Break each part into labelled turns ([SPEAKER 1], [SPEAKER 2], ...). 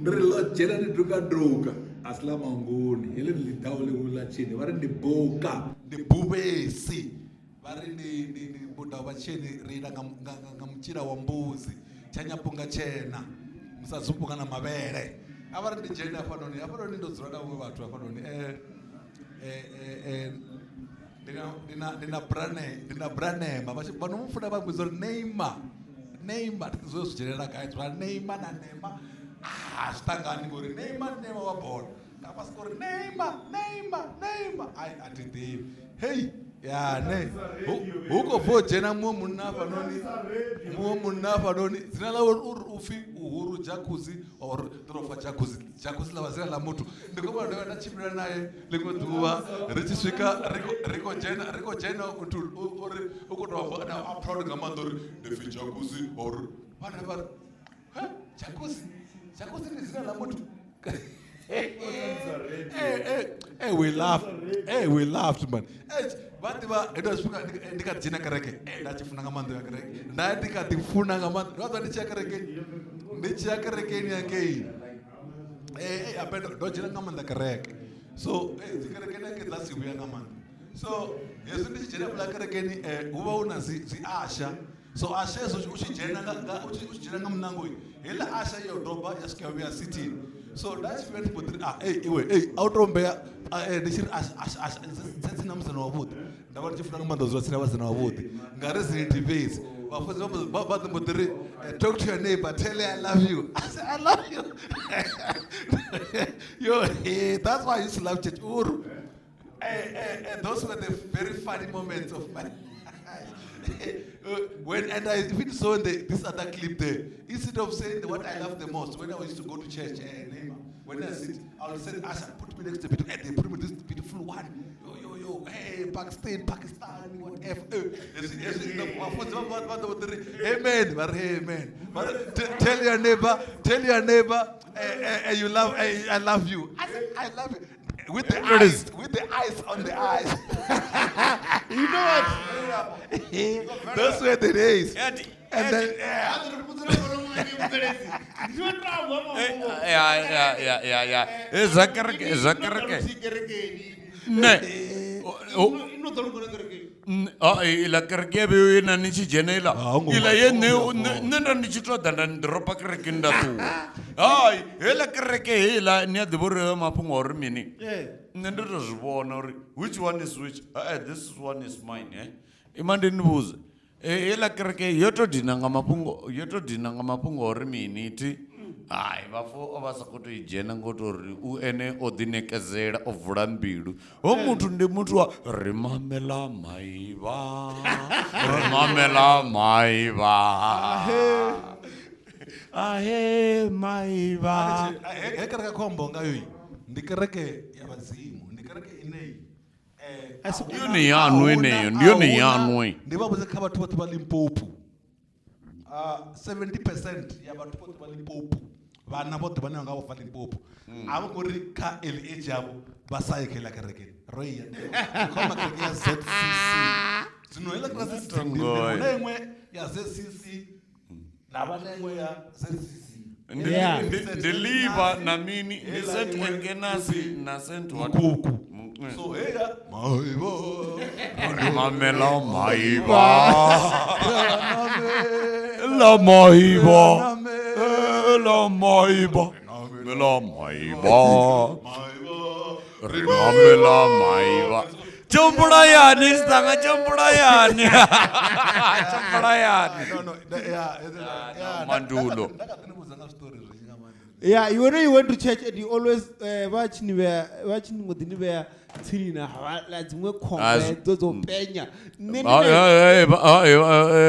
[SPEAKER 1] Ndi ri ḽo dzhena ndi dukaduka a si ḽa mangoni heḽi ndi ḽidau ḽihulu ḽa tshini vha ri ndi buka ndi buvhesi vha ri ndi ndi ndi vhudau vha tsheni ri ita nga nga nga mutshila wa mbudzi tshanyapunga tshena musadzi u punga na mavhele a vha ri ndi dzhene hafhanoni hafhanoni ndo dzula na vhaṅwe vhathu hafhanoni eh eh eh ndi na ndi na ndi na brane ndi na branema vha vha no mu funa vha vhidza uri Neymar Neymar thi zwo zwi dzhenelela gai zwa Neymar na Neymar ah zwi ṱangani ngori Neymar ndi Neymar wa bola nga vha soko uri Neymar Neymar Neymar ai a thi ḓivhi hei ya ne hu khou bva u dzhena muṅwe munna hafhanoni muṅwe munna hafhanoni dzina ḽawe uri upfhi uhuru jacuzzi or ḓorofa jacuzzi jacuzzi ḽa vha dzina ḽa muthu ndi khou vhona ndo nda tshimbila naye ḽiṅwe ḓuvha ri tshi swika ri khou dzhena ri khou dzhena muthu uri u khou tou amba na a proud nga maanḓa uri ndi pfi jacuzzi or vhana vha ri jacuzzi jacuzzi ndi dzina ḽa muthu. Hey, we laughed. Hey, we laughed, man. Hey, vha ḓivha ndo swika ndi kha dzhena kereke nda tshi funa nga maanḓa ya kereke nda ndi kha ḓi funa nga maanḓa ndo ḓa ndi tshi ya kerekeni ndi tshi ya kerekeni hangei eh ape ndo dzhena nga maanḓa kereke so eh dzi kerekeni hangei dza si vhuya nga maanḓa so hezwi ndi tshi dzhena fula kerekeni hu vha hu na dzi dzi asha so asha hezwo u tshi dzhena nga u tshi dzhena nga muṋango heiḽa asha yo doba ya swika vhuya sitini so nda tshi fhira ndi mbo ḓi ri a ei iwe ei a u to mbea ndi tshi ri asha asha asha dze na musidzana wavhuḓi nda vha ndi tshi funa nga maanḓa u dzula tsini na vhasidzana vhavhuḓi nga ri ziliti fhedzi vhafunzi vha ḓo mbo ḓi ri talk to your neighbor tell her I love you I say I love you yo hey, that's why I used to love church uru hey, hey, hey, those were the very funny moments of my life. When and I even saw in the, this other clip there, instead of saying what I love the most, when I used to go to church, when I sit, I would say, Asha, put me next to beautiful, and they put me this beautiful one. Yo, yo, yo, hey, Pakistan, Pakistan, whatever. Amen, amen. But tell your neighbor, tell your neighbor, you love, I love you. I said, I love you. With the eyes, with the eyes on the eyes.
[SPEAKER 2] You know what?
[SPEAKER 1] Those were the days. And then, yeah.
[SPEAKER 3] Ya ya ya ya ya. Zwa kereke zwa kereke. Ne. Iḽa kereke ya vheo ina ni tshi dzhena iḽa iḽa ye nṋe nṋe nda ndi tshi to ḓa nda ni ḓoropa kerekeni nda ṱuwa hai heiḽa kereke heiḽa ni a ḓivha uri hayo mafhungo a uri mini nṋe ndo to zwi vhona uri which one is which this one is mine eh ima ndi ni vhudze Heiḽa kereke yo to dina nga mafhungo yo to dina nga mafhungo uri mini thi hai vhafu o vha sa khou tou i dzhena ngo to uri u ene o ḓinekezela o vula mbilu ho muthu ndi muthu wa ri mamela maivha ri mamela maivha ahe maivha
[SPEAKER 1] He kereke khombo ngayo ndi kereke ya vhadzimu ndi kereke ine
[SPEAKER 3] Ndi yone yanu yeneyo, ndi yone yanu.
[SPEAKER 1] Ndi vha vhudze kha vhathu vhoṱhe vha Limpopo. 70 percent ya vhathu vhoṱhe vha Limpopo vhana vhoṱhe vhane vha nga vho bva Limpopo a vho ngo ri kha early age yavho vha sa ye kha iḽa kerekeni ro iya khomba kereke ya ZCC zwino heiḽa kereke ya ZCC ndi na iṅwe ya ZCC na vha na iṅwe ya ZCC
[SPEAKER 3] Ndi
[SPEAKER 2] Yeah.
[SPEAKER 3] ndi liva na mini ndi Saint Engenasi na Saint what?
[SPEAKER 1] Mukuku.
[SPEAKER 3] Mu-
[SPEAKER 1] So heya maiva
[SPEAKER 3] Mamela maiva. La maiva. La maiva. La maiva. Ri mamela maiva. Tsho mbulayani siṱanga tsho mbulayani. Tsho mbulayani.
[SPEAKER 1] No, no, yeah, yeah,
[SPEAKER 3] Mandulo.
[SPEAKER 1] Nda kha ḓi ni vhudza nga zwiṱori zwinzhi nga maanḓa.
[SPEAKER 2] Yeah, you know you went to church and you always vha tshi ni vhea vha tshi ngo ḓi ni vhea tsini na la dziṅwe khombe dzo dzo penya. Nṋe ndi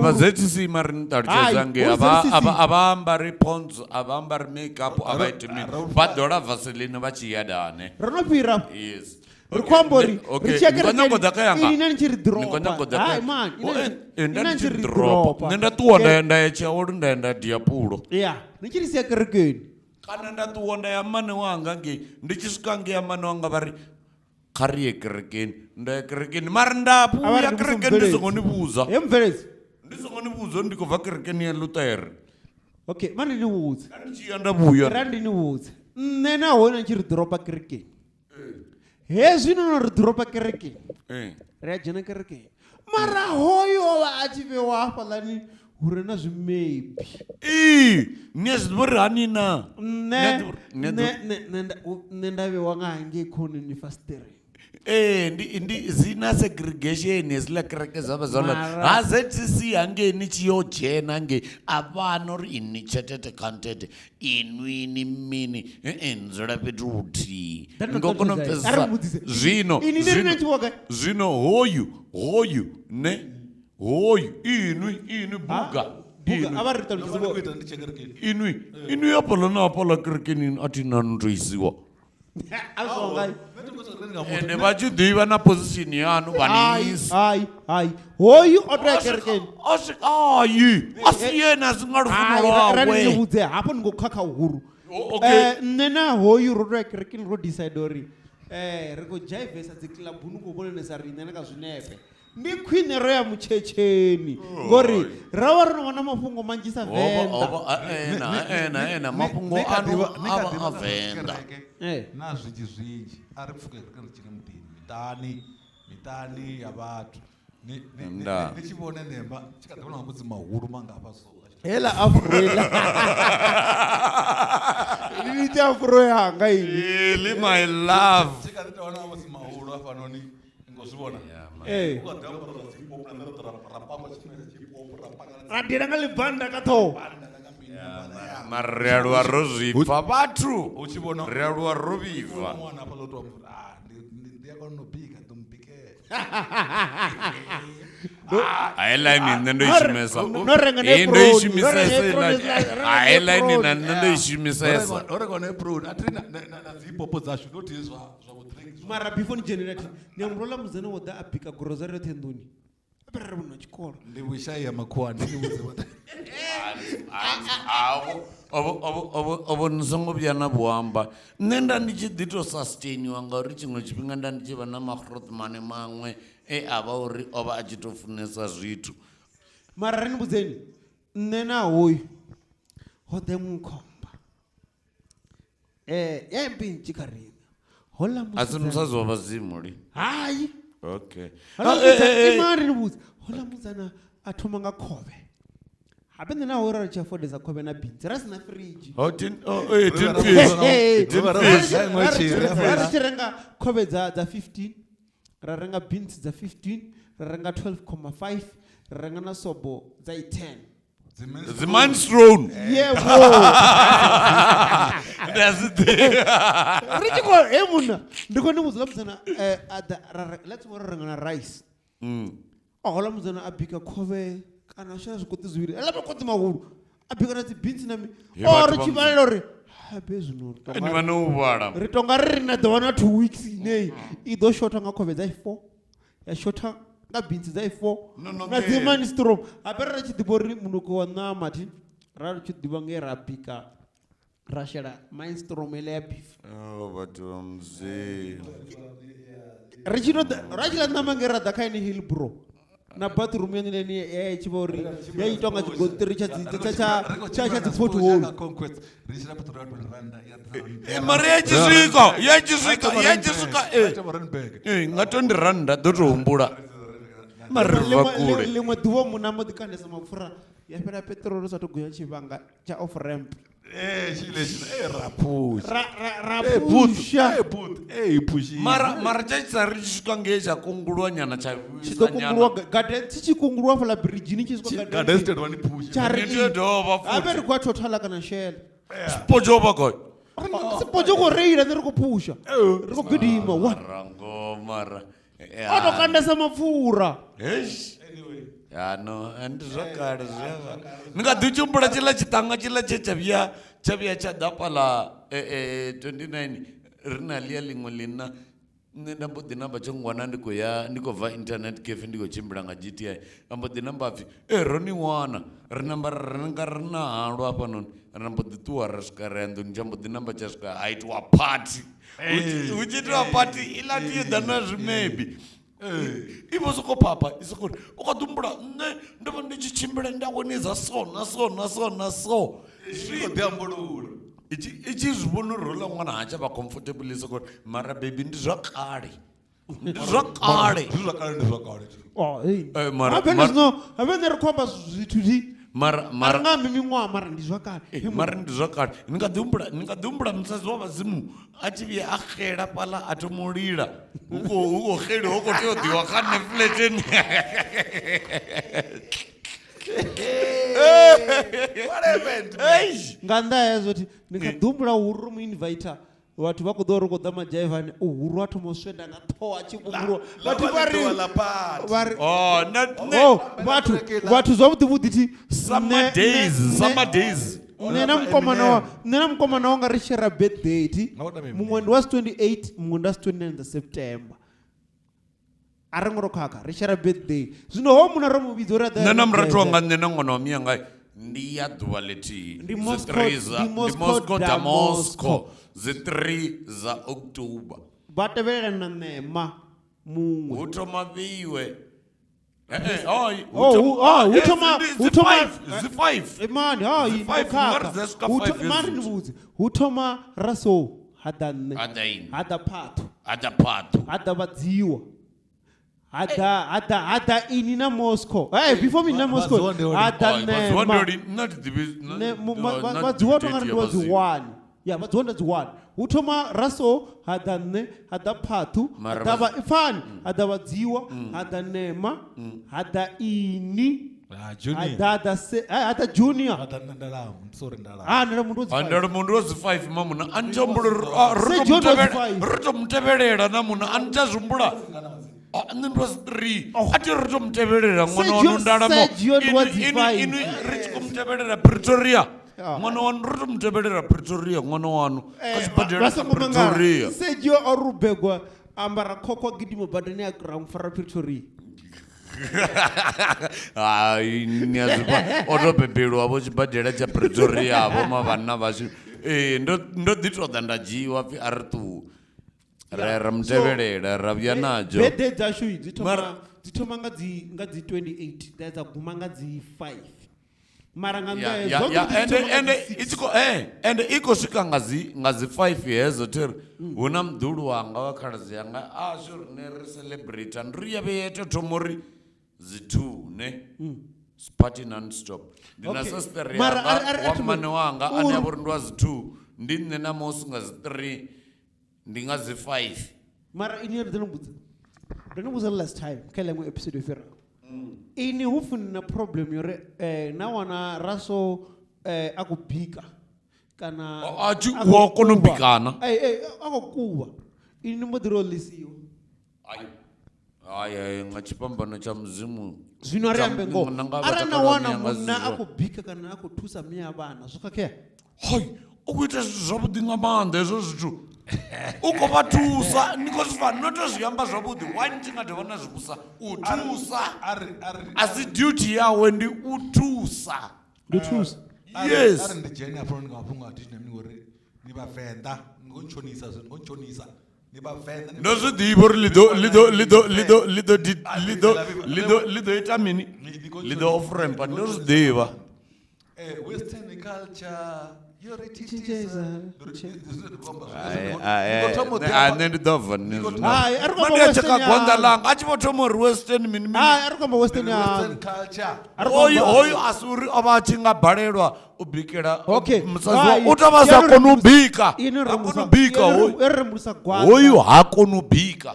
[SPEAKER 3] Vha ZCC mara ni ṱalutshedza ngei a vha a vha ambari pons a vha ambari makeup a vha iti mini vha ḓola vaseline vha tshi ya dane.
[SPEAKER 2] Ro no fhira.
[SPEAKER 3] Yes.
[SPEAKER 2] Ri khou amba uri ri tshi ya
[SPEAKER 3] Ni khou nyaga u ḓa kha yanga?
[SPEAKER 2] ini na ni tshi ri
[SPEAKER 3] Ni khou nyaga u ḓa
[SPEAKER 2] ḓoropa.
[SPEAKER 3] kha
[SPEAKER 2] Hai man,
[SPEAKER 3] Oh,
[SPEAKER 2] ina
[SPEAKER 3] nda
[SPEAKER 2] ni
[SPEAKER 3] ndi
[SPEAKER 2] tshi
[SPEAKER 3] tshi
[SPEAKER 2] ri
[SPEAKER 3] ḓoropa.
[SPEAKER 2] ḓoropa.
[SPEAKER 3] Nṋe nda ṱuwa nda ya nda ya tshiawelo nda ya nda dia pulo.
[SPEAKER 2] Yeah, ni tshi ri sia kerekeni.
[SPEAKER 3] Kana nda ṱuwa nda ya mmane wanga ngei ndi tshi swika ngei ya mmane wanga vha ri kha ri ye kerekeni nda ya kerekeni mara nda
[SPEAKER 2] A vha ri
[SPEAKER 3] vhuya
[SPEAKER 2] ndi
[SPEAKER 3] kerekeni ndi songo ni vhudza
[SPEAKER 2] He mubveledzi.
[SPEAKER 3] ndi songo ni vhudza uri ndi khou bva kerekeni ya Luṱere.
[SPEAKER 2] Okay, mani ni vhudze.
[SPEAKER 3] Ndi tshi ya nda vhuya.
[SPEAKER 2] Ra ndi ni vhudze. Nṋe nahone tshi ri ḓoropa kerekeni. Hezwi no no ri ḓoropa kerekeni. Ri a dzhena kerekeni. Mara hoyo o vha a tshi vhewa hafhaḽani hu re na zwimebi.
[SPEAKER 3] Ee, ni a zwi ḓivha uri hani na?
[SPEAKER 2] Nṋe
[SPEAKER 3] Ni a ḓivha uri- ni a
[SPEAKER 2] nṋe
[SPEAKER 3] ḓivha-
[SPEAKER 2] nṋe nṋe nda- nṋe nda vhewa nga hangei khonani fasiṱereni.
[SPEAKER 3] Ee, ndi ndi zina segregation hezwiḽa kereke dza vha dzo ḽa
[SPEAKER 2] Mara-
[SPEAKER 3] ha ZCC hangei ni tshi yo dzhena hangei a vha na uri inwi tshete khantete inwi ni mini ee ni dzula fhethu huthihi
[SPEAKER 2] Nda
[SPEAKER 3] ni nga kona u
[SPEAKER 2] ṱalutshedza,
[SPEAKER 3] pfesesa
[SPEAKER 2] a ri vhudzise.
[SPEAKER 3] zwino
[SPEAKER 2] Ini ni ri na tshi gai?
[SPEAKER 3] zwino hoyu hoyu ne hoyu inwi inwi buga
[SPEAKER 2] Buga,
[SPEAKER 3] inwi.
[SPEAKER 2] a vha ri ṱalutshedze vho.
[SPEAKER 1] ita ndi tshi kerekeni
[SPEAKER 3] inwi inwi hafhaḽa na hafhaḽa kerekeni a thi na no tou isiwa
[SPEAKER 2] A zwo gai?
[SPEAKER 3] ende vha tshi ḓivha na position yanu vha ni
[SPEAKER 2] Hai,
[SPEAKER 3] isa
[SPEAKER 2] hai, hai. Hoyu o tou ya kerekeni.
[SPEAKER 3] a si ayi a si yena a si nga lufuno
[SPEAKER 2] Hai, ra ni
[SPEAKER 3] lwawe
[SPEAKER 2] vhudze hafho ni khou khakha huru.
[SPEAKER 3] Okay.
[SPEAKER 2] Nṋe na hoyu ro tou ya kerekeni ro decide uri ri khou dzhaivesa dzi kilabuni khou vhonanesa riṋe na kha zwinepe. Ndi khwine ro ya mutshetsheni ngori ra vha ro no vha na mafhungo manzhisa Venḓa.
[SPEAKER 3] ena ena ena mafhungo anu a vha a Venḓa.
[SPEAKER 1] Na zwinzhi zwinzhi a ri pfuke ri ri tshine muḓini miṱani miṱani ya vhathu ni ni- ni-
[SPEAKER 3] Nda.
[SPEAKER 1] ni tshi vhone nemba tshi kha ḓi vhona mavhudzi mahulu mangafha so
[SPEAKER 2] Hela afro hela. Ni ite afro yanga ini.
[SPEAKER 3] Really my love
[SPEAKER 1] tshi kha ḓi tou vha na mavhudzi mahulu hafhanoni ni ngo zwi vhona
[SPEAKER 2] Eh.
[SPEAKER 1] U kha ḓi ambara zwa dzi hip-hop, na nṋe ra panga tshifhinga tsha hip-hop, ra panga na
[SPEAKER 2] Ra dira nga ḽibanda ka ṱhoho.
[SPEAKER 1] dzibanda nga mini, hafhaḽa.
[SPEAKER 3] mara ri aluwa ro zwipfa vhathu
[SPEAKER 1] U tshi vhona
[SPEAKER 3] ri aluwa ro vhibva
[SPEAKER 1] ṅwana hafhaḽa u tou amba uri, "Ah, ndi a kona u bika ḓo mubikela."
[SPEAKER 3] Heiḽani nṋe ndo i shumesa
[SPEAKER 2] No renga na
[SPEAKER 3] Ee, ndo i
[SPEAKER 2] apron, no
[SPEAKER 3] shumisesa
[SPEAKER 2] renga apron,
[SPEAKER 3] heiḽani.
[SPEAKER 2] no renga
[SPEAKER 3] Ah, heiḽani na
[SPEAKER 2] apron.
[SPEAKER 3] nṋe ndo i shumisesa
[SPEAKER 1] Ho renga na apron, a thi na dzi hip-hop dzashu, not hezwi zwa vho drink.
[SPEAKER 2] Mara before ni dzhenela thi ni a murola mudzana wo ḓa a bika grocery yoṱhe nḓuni. Abe ra ri vhona tshikolo.
[SPEAKER 1] Ndi vhushai ha makhuwani, ndi vhudze vhoṱhe.
[SPEAKER 3] Ovho ni songo vhuya na vhuamba nṋe nda ndi tshi ḓi to sustainiwa ngauri tshiṅwe tshifhinga nda ndi tshi vha na magrotmane maṅwe e a vha uri o vha a tshi to funesa zwithu.
[SPEAKER 2] Mara ri ni vhudzeni nṋe na hoyu ho ḓa iṅwe khomba. Ya mpintshi kha riṋe. Hola
[SPEAKER 3] A si
[SPEAKER 2] musidzana.
[SPEAKER 3] musadzi wa vhadzimu li.
[SPEAKER 2] Hai.
[SPEAKER 3] Okay.
[SPEAKER 2] Hola
[SPEAKER 3] Ah,
[SPEAKER 2] musidzana, ima ri ni vhudze. Hola musidzana a thoma nga khovhe. Habe nṋe na hoyu ra ri tshi affordesa khovhe na beans ra sina fridge.
[SPEAKER 3] Oh, tin, oh, eh, tin
[SPEAKER 1] Ra-
[SPEAKER 3] fish.
[SPEAKER 2] Hey,
[SPEAKER 1] Tin
[SPEAKER 2] ra
[SPEAKER 1] fish.
[SPEAKER 2] ri tshi renga khovhe dza 15, ra renga beans dza 15, ra renga 12.5, ra renga na sobo dza 10.
[SPEAKER 3] Dzi manstrone.
[SPEAKER 2] Yebo.
[SPEAKER 3] Ndi a zwi ḓivha.
[SPEAKER 2] Ri tshi khou he munna, ndi khou ni vhudza musidzana a ḓa ra re let's go renga na rice. A hola musidzana a bika khovhe kana a shela zwikoṱi zwivhili. Eḽa makoṱi mahulu. A bika na dzi beans na mi.
[SPEAKER 3] He
[SPEAKER 2] Oh,
[SPEAKER 3] vhathu
[SPEAKER 2] ri
[SPEAKER 3] vha
[SPEAKER 2] tshi
[SPEAKER 3] Mudzimu.
[SPEAKER 2] vhalela uri habe zwino ri
[SPEAKER 3] Ni
[SPEAKER 2] tonga
[SPEAKER 3] vha no vhala.
[SPEAKER 2] ri tonga ri ri na ḓo vha na 2 weeks ineyi i ḓo shotha nga khovhe dza 4 ya shotha nga beans dza 4
[SPEAKER 3] No, no,
[SPEAKER 2] na dzi
[SPEAKER 3] ke.
[SPEAKER 2] manstrom. Habe ri tshi ḓivha uri munukho wa ṋama thi ra ri tshi ḓivha nge ra bika ra shela minestrone ele ya beef.
[SPEAKER 3] Oh, vhathu vha Mudzimu.
[SPEAKER 2] Ri tshi to ra tshi ḽa ṋama nge ra ḓa kha ene hill bro na bathroom yone ine ya tshi vha uri ya itwa nga tshigonṱiri tsha dzi tsha tsha tsha tsha dzi pothole.
[SPEAKER 1] Conquest, ri tshila petrol ya 20 randa, ya ḓisa
[SPEAKER 3] Eh, mara ya tshi swika, ya tshi swika, ya tshi swika, eh.
[SPEAKER 1] Ita Randburg.
[SPEAKER 3] Eh, nga 20 randa ḓo to humbula. Mara ri bva kule.
[SPEAKER 2] Ḽiṅwe ḓuvha munna mbo ḓi kandesa mapfura ya fhela peṱirolo sa to gonya tshivhanga tsha off ramp.
[SPEAKER 1] Eh, tshile tshile, eh, ra pusha.
[SPEAKER 2] Ra ra ra
[SPEAKER 1] Eh, booth,
[SPEAKER 2] pusha.
[SPEAKER 1] eh, booth, eh, pushi.
[SPEAKER 3] Mara mara tsha tshi sa ri tshi swika ngei tsha kungulwa nyana tsha
[SPEAKER 2] Tshi ḓo kungulwa garden tshi tshi kungulwa fhaḽa biridzhini tshi swika
[SPEAKER 1] Garden
[SPEAKER 2] garden.
[SPEAKER 1] State wa ni pusha.
[SPEAKER 2] Tsha ri
[SPEAKER 3] Ni tea u dovha
[SPEAKER 2] habe
[SPEAKER 3] futhi.
[SPEAKER 2] ri khou ya thothala kana shela.
[SPEAKER 3] Sipotsho vha gai?
[SPEAKER 2] Sipotsho khou reila nṋe ri khou phusha. Ri khou gidima one.
[SPEAKER 3] Mara ngoho, mara. Eh,
[SPEAKER 2] O to kandesa mapfura.
[SPEAKER 3] Eish. Ya no, ndi zwa kale zwi a vha. Ni nga ḓi tshumbula tshiḽa tshiṱanga tshiḽa tshe tsha vhuya tsha vhuya tsha ḓa fhaḽa 29 ri na ḽia ḽiṅwe ḽina nṋe nda mbo ḓi namba tsho ngwana ndi khou ya ndi khou bva internet cafe ndi khou tshimbila nga GTI a mbo ḓi namba pfhi e ro ni wana ri namba ri nga ri na halwa hafhanoni ri mbo ḓi ṱuwa ra swika ra ya nḓuni tsha mbo ḓi namba tsha swika ha itiwa party hu tshi itiwa party iḽa tea u ḓa na zwimebi I vho soko phapha i soko ri u kha ḓi humbula nṋe ndo vha ndi tshi tshimbila nda wanedza so na so na so na so.
[SPEAKER 1] Zwi khou ḓi ambulula.
[SPEAKER 3] I tshi i tshi zwi vhona uri houḽa ṅwana ha tsha vha comfortable i soko ri, mara baby ndi zwa kale ndi zwa kale
[SPEAKER 1] Zwi zwa kale ndi zwa kale.
[SPEAKER 2] Oh, hey.
[SPEAKER 3] Eh, mara-
[SPEAKER 2] Habe
[SPEAKER 3] mara-
[SPEAKER 2] zwino habe nṋe ri khou amba zwithu thi
[SPEAKER 3] mara
[SPEAKER 2] a ri
[SPEAKER 3] mara
[SPEAKER 2] nga ambi miṅwaha mara ndi zwa kale
[SPEAKER 3] Eh, mara ndi zwa kale ni nga ḓi humbula ni nga ḓi humbula musadzi wa vhadzimu a tshi vhuya a xela fhaḽa a thoma u lila hu khou hu khou xeliwa hu khou tea u ḓiwa kha nṋe fleteni
[SPEAKER 1] What happened?
[SPEAKER 3] Eish!
[SPEAKER 2] nga nnḓa ha hezwo thi ndi kha ḓi humbula huru ro mu invita vhathu vha khou ḓo ri khou ḓa madzhaivani uhuru a thoma u swenda nga ṱhoho a tshi vhumbuliwa vhathu vha ri
[SPEAKER 1] Ḽa party.
[SPEAKER 2] vha ri
[SPEAKER 3] Oh, na nṋe
[SPEAKER 2] oh vhathu vhathu zwavhuḓi vhuḓi thi
[SPEAKER 3] summer days summer days
[SPEAKER 2] nṋe na mukomana wa nṋe na mukomana wanga ri shera birthday thi
[SPEAKER 1] Nga u tama
[SPEAKER 2] muṅwe ndi wa dzi 28 muṅwe ndi wa dzi 29 dza september a ri ngo ro khakha ri shera birthday zwino ho muna ro mu vhidza uri a ḓe
[SPEAKER 3] nṋe na
[SPEAKER 2] a
[SPEAKER 3] murathu wanga
[SPEAKER 2] ri
[SPEAKER 3] nṋe na ṅwana wa miyanga ndi ya ḓuvha ḽithihi
[SPEAKER 2] Ndi
[SPEAKER 3] Dzi
[SPEAKER 2] Moscow-
[SPEAKER 3] three dza-
[SPEAKER 2] ndi
[SPEAKER 3] ndi
[SPEAKER 2] Moscow
[SPEAKER 3] Moscow
[SPEAKER 2] da
[SPEAKER 3] da
[SPEAKER 2] Moscow.
[SPEAKER 3] Moscow dzi 3 dza October
[SPEAKER 2] vha tevhelela na ṋema muṅwe
[SPEAKER 3] hu thoma vhiwe Eh, eh, hoi, hu
[SPEAKER 2] Oh,
[SPEAKER 3] thoma-
[SPEAKER 2] hu- ah, hu
[SPEAKER 3] Yes,
[SPEAKER 2] thoma-
[SPEAKER 3] ndi-
[SPEAKER 2] hu
[SPEAKER 3] dzi
[SPEAKER 2] thoma-
[SPEAKER 3] five, dzi five.
[SPEAKER 2] mani hayi
[SPEAKER 3] Dzi five,
[SPEAKER 2] ndo
[SPEAKER 3] ngari dza swika
[SPEAKER 2] khakha. Hu
[SPEAKER 3] five
[SPEAKER 2] mani
[SPEAKER 3] years.
[SPEAKER 2] ndi vhudze hu thoma raso ha ḓa nṋe
[SPEAKER 3] Ha ḓa ini.
[SPEAKER 2] ha ḓa phathu
[SPEAKER 3] Ha ḓa phathu
[SPEAKER 2] ha ḓa vhadziwa ha ḓa ha ḓa ha ḓa ini na moscow hey before me na moscow
[SPEAKER 1] Vhadziwa ndi hone.
[SPEAKER 2] ha ḓa
[SPEAKER 3] Oi, vhadziwa ndi
[SPEAKER 2] ṋema
[SPEAKER 3] hone, nṋe a thi ḓivhi- nṋe-
[SPEAKER 2] Ne- mu- ma-
[SPEAKER 3] nṋe a thi
[SPEAKER 2] vhadziwa
[SPEAKER 3] ḓivhi
[SPEAKER 2] tonga
[SPEAKER 3] date
[SPEAKER 2] ndi
[SPEAKER 3] ya
[SPEAKER 2] wa dzi
[SPEAKER 3] vhadziwa.
[SPEAKER 2] one ya vhadziwa nda dzi one hu thoma raso ha ḓa nṋe ha ḓa phathu ha
[SPEAKER 3] Mara
[SPEAKER 2] ḓa
[SPEAKER 3] vha-
[SPEAKER 2] vha pfani ha ḓa vhadziwa ha ḓa nema ha ḓa ini
[SPEAKER 1] Ah,
[SPEAKER 2] ha
[SPEAKER 1] junior.
[SPEAKER 2] ḓa ḓa se ha ḓa junior
[SPEAKER 1] Ha ḓa nṋe Ndalamo, sorry Ndalamo.
[SPEAKER 2] ha ndala mundu
[SPEAKER 3] Ha, ndalo mundu wa dzi five mamuna a ni tsha humbula uri, ah, ri
[SPEAKER 2] Sergio
[SPEAKER 3] to
[SPEAKER 2] ndi wa dzi
[SPEAKER 3] mutevhela-
[SPEAKER 2] five.
[SPEAKER 3] ri to mutevhelela na muna a ni tsha zwi humbula Ah, nṋe ndi wa dzi three a thi ri to mutevhelela ṅwana
[SPEAKER 2] Sergio-
[SPEAKER 3] wanu ndalamo
[SPEAKER 2] Sergio ndi wa
[SPEAKER 3] Inwi-
[SPEAKER 2] dzi
[SPEAKER 3] inwi-
[SPEAKER 2] five.
[SPEAKER 3] inwi ri tshi khou mutevhelela pretoria
[SPEAKER 2] Yeah.
[SPEAKER 3] ṅwana wanu ri to mutevhelela pretoria ṅwana wanu kha
[SPEAKER 2] vha
[SPEAKER 3] sibadela tsha
[SPEAKER 2] songo mangala
[SPEAKER 3] pretoria
[SPEAKER 2] sergio o rubegwa ambara khokho a gidima badani a ra mufara pretoria
[SPEAKER 3] hai ni a zwifha o to bebelwa vho tshibadela tsha pretoria vho ma vhanna vhashu ee ndo ndo ḓi to ḓa nda dzhiiwa pfhi a ri ṱuwe ra ra mutevhelela ra vhuya nadzo
[SPEAKER 2] birthday dzashu dzi thoma
[SPEAKER 3] Mara-
[SPEAKER 2] dzi thoma nga dzi nga dzi 28 dza dza guma nga dzi 5 mara nga
[SPEAKER 3] Ya,
[SPEAKER 2] nnḓa
[SPEAKER 3] ya,
[SPEAKER 2] hezwo
[SPEAKER 3] ya,
[SPEAKER 2] dzi
[SPEAKER 3] ende
[SPEAKER 2] thoma nga
[SPEAKER 3] ende
[SPEAKER 2] dzi
[SPEAKER 3] i tshi khou eh ende i khou swika nga dzi nga dzi 5 hedzo thiri hu na muḓulu wanga wa khaladzi yanga a zwi rine ri celebrate ndi ri ya vhe ya tou thoma uri dzi 2 ne party non stop ndi na
[SPEAKER 2] Okay.
[SPEAKER 3] sister
[SPEAKER 2] Mara
[SPEAKER 3] yanga
[SPEAKER 2] ari- ari-
[SPEAKER 3] wa
[SPEAKER 2] athi
[SPEAKER 3] mmane wanga ane
[SPEAKER 2] uri-
[SPEAKER 3] a vha uri ndi wa dzi 2 ndi nṋe na mosi nga dzi 3 ndi nga dzi 5
[SPEAKER 2] mara ini ri ḓo mbudza ndo ni vhudza last time kha iḽa iṅwe episode yo fhiraho ini hu funi na problem yori na wana raso a khou bika kana
[SPEAKER 3] A- a tshi-
[SPEAKER 2] a khou
[SPEAKER 3] wa kona u
[SPEAKER 2] kuvha.
[SPEAKER 3] bika na?
[SPEAKER 2] Eh, eh, a khou kuvha ini ni mbo ḓi ro ḽisiwa
[SPEAKER 3] Ai. Ai, ai, nga tshifhambano tsha mudzimu
[SPEAKER 2] zwino ri
[SPEAKER 3] Tsha-
[SPEAKER 2] ambe ngoho
[SPEAKER 3] nanga vha
[SPEAKER 2] arali na
[SPEAKER 3] takala
[SPEAKER 2] wana
[SPEAKER 3] mianga
[SPEAKER 2] munna a
[SPEAKER 3] zwizwo.
[SPEAKER 2] khou bika kana a khou thusa mme a vhana zwo khakhea
[SPEAKER 3] Hai, u khou ita zwithu zwavhuḓi nga maanḓa hezwo zwithu u khou vha thusa ni khou zwi pfa no to zwi amba zwavhuḓi why ni tshi nga dovha na zwi vhusa u thusa
[SPEAKER 1] A ri a ri
[SPEAKER 3] a si duty yawe ndi u thusa
[SPEAKER 2] ndi thusa
[SPEAKER 1] a ri-
[SPEAKER 3] Yes.
[SPEAKER 1] a ri ndi dzhene hafhanoni nga mafhungo a Disney mini ngori ni vhavenḓa ni khou ntshonisa zwino ni khou ntshonisa ni vhavenḓa ni
[SPEAKER 3] ndo zwi ḓivha uri ḽi ḓo ḽi ḓo ḽi ḓo ḽi ḓo ḽi ḓo di- ḽi ḓo ḽi ḓo ḽi ḓo ita mini ḽi ḓo off rampa ndo zwi ḓivha
[SPEAKER 1] Eh, western culture yo ri
[SPEAKER 2] Thithisa,
[SPEAKER 1] thithisa. Ndi ri- ndi- ndi khou amba zwine
[SPEAKER 3] Ai,
[SPEAKER 1] zwi-
[SPEAKER 3] ai,
[SPEAKER 1] ndi khou thoma u
[SPEAKER 3] ai,
[SPEAKER 1] ḓi
[SPEAKER 3] a
[SPEAKER 1] amba-
[SPEAKER 3] nṋe ndi ḓo bva nṋe zwino.
[SPEAKER 2] Hai, a ri khou
[SPEAKER 3] Nṋe
[SPEAKER 2] amba
[SPEAKER 3] ndi a tsheka
[SPEAKER 2] Western
[SPEAKER 3] gwanḓa
[SPEAKER 2] yanu.
[SPEAKER 3] ḽanga a tshi vho thoma uri western mini mini
[SPEAKER 2] Hai, a ri khou amba western
[SPEAKER 1] Western
[SPEAKER 2] yanu
[SPEAKER 1] culture
[SPEAKER 2] A ri khou
[SPEAKER 3] hoyu
[SPEAKER 2] amba-
[SPEAKER 3] hoyu a si uri o vha a tshi nga balelwa u bikela
[SPEAKER 2] Okay.
[SPEAKER 3] musadzi wa
[SPEAKER 2] Hai,
[SPEAKER 3] u tou vha sa
[SPEAKER 2] yeno
[SPEAKER 3] koni u
[SPEAKER 2] ri-
[SPEAKER 3] bika
[SPEAKER 2] Ini
[SPEAKER 3] ha
[SPEAKER 2] ri
[SPEAKER 3] koni u
[SPEAKER 2] mbusa-
[SPEAKER 3] bika
[SPEAKER 2] yeno ri-
[SPEAKER 3] hoyu
[SPEAKER 2] yeno ri mbusa gwanḓa.
[SPEAKER 3] hoyu ha koni u bika